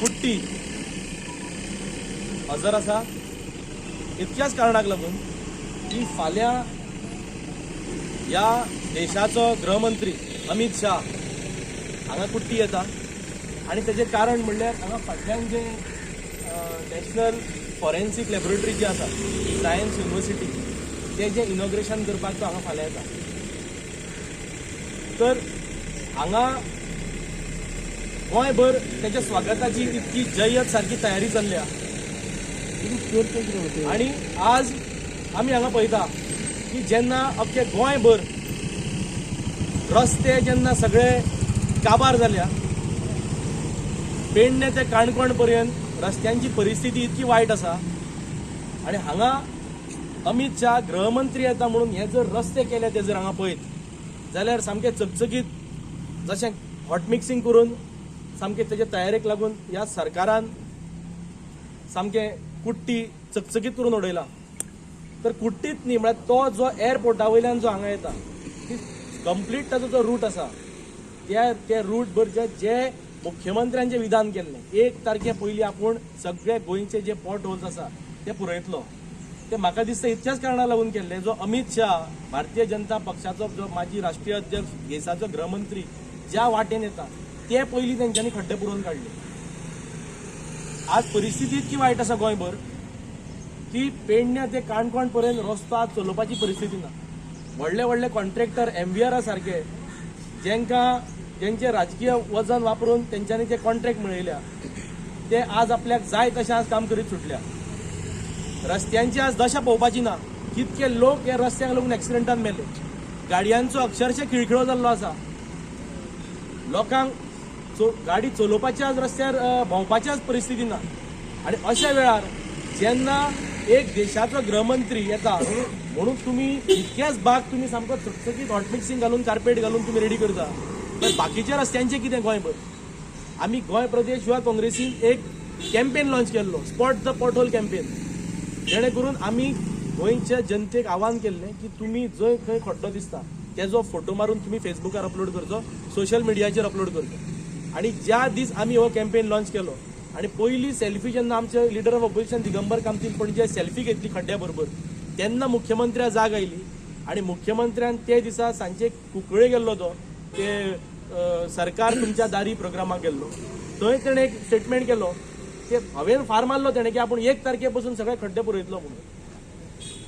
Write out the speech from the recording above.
कुट्टी हजर आसा इतक्याच कारणाक लागून की फाल्यां ह्या देशाचो गृहमंत्री अमित शाह हांगा कुट्टी येता आनी तेजें कारण म्हणल्यार हांगा फाटल्यान जे नॅशनल फॉरेन्सीक लॅबोरेटरी जी आसा, सायन्स युनिवर्सिटी, तेजें इनॉग्रेशन करपाक तो हांगा फाल्यां येता. तर हांगा गोंयभर तेच्या स्वागताची इतकी जय्यत सारकी तयारी चल्ल्या आनी आज आमी हांगा पळयता की जेन्ना अख्खे गोंयभर रस्ते जेन्ना सगळे काबार जाल्या, पेडणे ते काणकोण पर्यंत रस्त्यांची परिस्थिती इतकी वायट आसा आनी हांगा अमित शाह गृहमंत्री येता म्हणून हे जर रस्ते केले ते जर हांगा पळयत जाल्यार सामके चकचकीत, जशें हॉट मिक्सिंग करून सामकें तेजे तयारेक लागून ह्या सरकारान सामकें कुट्टी चकचकीत करून उडयला. तर कुट्टीत न्ही, म्हळ्यार तो जो एअरपोर्टा वयल्यान जो हांगा येता ती कंप्लीट ताजो जो रूट आसा त्या त्या रूट भर जे जे मुख्यमंत्र्यांचें विधान केल्लें, 1 तारखे पयलीं आपूण सगळे गोंयचे जे पॉट होल्स आसा ते पुरयतलो, ते म्हाका दिसता इतक्याच कारणाक लागून केल्लें. जो अमित शाह भारतीय जनता पक्षाचो जो माजी राष्ट्रीय अध्यक्ष, देशाचो गृहमंत्री ज्या वाटेन येता ते पयलीं तेंच्यांनी खड्डे पुरोवन काडले. आज परिस्थिती इतकी वायट आसा गोंयभर की पेडण्या ते काणकोण पर्यंत रस्तो आज चलोवपाची परिस्थिती ना. व्हडले व्हडले कॉन्ट्रॅक्टर एमवीआरा सारके जेंकां जेंचे राजकीय वजन वापरून तेंच्यांनी ते कॉन्ट्रॅक्ट मेळयल्या ते आज आपल्याक जाय तशें आज काम करीत सुटल्या. रस्त्यांची आज दशा पळोवपाची ना, कितके लोक ह्या रस्त्यांक लागून एक्सिडंटान मेले, गाडयांचो अक्षरशः खिळखिळो जाल्लो आसा. लोकांक गाडी चलोवपाची आज रस्त्यार भोंवपाची आज परिस्थिती ना. आनी अशा वेळार जेन्ना एक देशाचो गृहमंत्री येता म्हणून तुमी इतकेच भाग तुमी सामको चकचकीत हॉट मिक्सिंग घालून कार्पेट घालून तुमी रेडी करता, पण बाकीच्या रस्त्यांचें कितें गोंयभर? आमी गोंय प्रदेश युवा काँग्रेसीन एक कॅम्पेन लॉन्च केल्लो, स्पॉट the pothole campaign, जेणे करून आमी गोंयच्या जनतेक आव्हान केल्लें की तुमी जंय खंय खड्डो दिसता तेजो फोटो मारून तुमी फेसबुकार अपलोड करचो, सोशल मिडियाचेर अपलोड करचो. आनी ज्या दीस आमी हो कॅम्पेन लॉन्च केलो आनी पयली सेल्फी जेन्ना आमचे लिडर ऑफ ऑपोजिशन दिगंबर कामतीन पणजे सेल्फी घेतली खड्ड्या बरोबर, तेन्ना मुख्यमंत्र्या जाग आयली आनी मुख्यमंत्र्यान ते दिसा सांजे कुंकळे गेल्लो, तो ते सरकार तुमच्या दारी प्रोग्रामाक गेल्लो, थंय तेणें एक स्टेटमेंट केलो की हांवें फार मारलो तेणें की आपूण 1 तारखे पसून सगळे खड्डे पुरयतलो म्हणून.